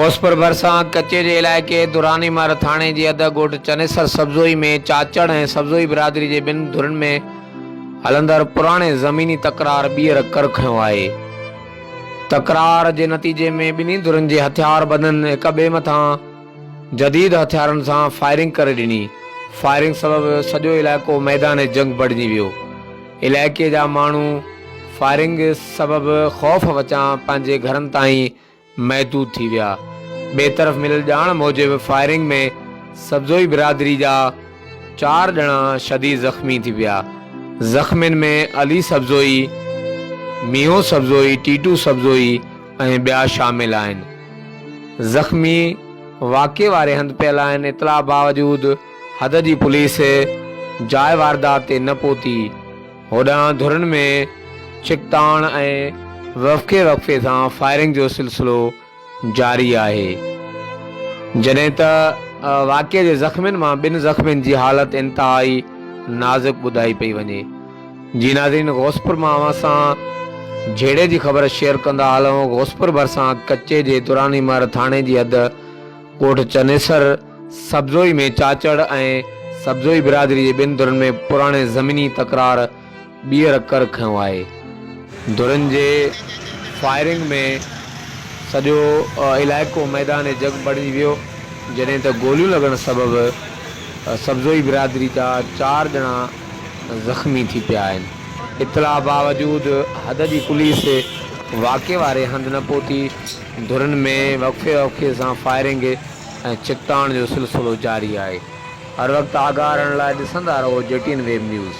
غوثپور ڀرسان ڪچي جي علائقي دراني مهر ٿاڻي جي حد ڳوٺ چنيسر سبزوئي ۾ چاچڙ ۽ سبزوئي برادري جي ٻن ڌرين ۾ هلندڙ پراڻي زميني تڪرار ٻيهر ڪر کنيو آهي. تڪرار جي نتيجي ۾ ٻنهي ڌرين جي هٿياربندن هڪ ٻئي مٿان جديد هٿيارن سان فائرنگ ڪري ڏني. فائرنگ سبب سڄو علائقو ميدان جنگ بڻجي ويو. علائقي جا ماڻهو فائرنگ سبب خوف وچان پنهنجي گهرن تائين محدود ٿي ويا. ٻئي طرف مليل ڄاڻ موجب فائرنگ ۾ سبزوئي برادري جا چار ڄڻا شديد زخمي ٿي پيا. زخمين ۾ علي سبزوئي، مينهون سبزوئي، ٽيٽو سبزوئي ۽ ٻيا شامل آهن. زخمي واقعي واري هنڌ پيل آهن. اطلاع باوجود حد جي پوليس جاء واردات تي نه پهتي. هوڏانهن ڌرين ۾ ڇڪتاڻ ۽ وقفي وقفي سان فائرنگ جو سلسلو جاري آهي، جڏهن ته واقعي جي زخمين مان ٻن زخمين جي حالت انتهائي نازڪ ٻڌائي پئي وڃي. جي ناظرين غوثپور مان اوهان سان جهيڙي جي خبر شيئر ڪندا هلون، غوثپور ڀرسان ڪچي جي دراني مهر ٿاڻي جي حد ڳوٺ چنيسر سبزوئي ۾ چاچڙ ۽ سبزوئي برادري جي ٻن ڌرين ۾ پراڻي زميني تڪرار ٻيهر ڪر کنيو آهي. ڌرين جي فائرنگ ۾ سڄو علائقو ميدان جنگ بڻجي ويو، جڏهن ته گوليون لڳڻ سبب سبزوئي برادري جا چار ڄڻا زخمي ٿي پيا آهن. اطلاع باوجود حد جي پوليس واقعي واري هنڌ نه پهتي، ڌرين ۾ وقفي وقفي سان فائرنگ ۽ ڇڪتاڻ جو سلسلو جاري آهي. هر وقت آگاهه رهڻ لاء ڏسندا رهو جي ٽي اين ويب نيوز.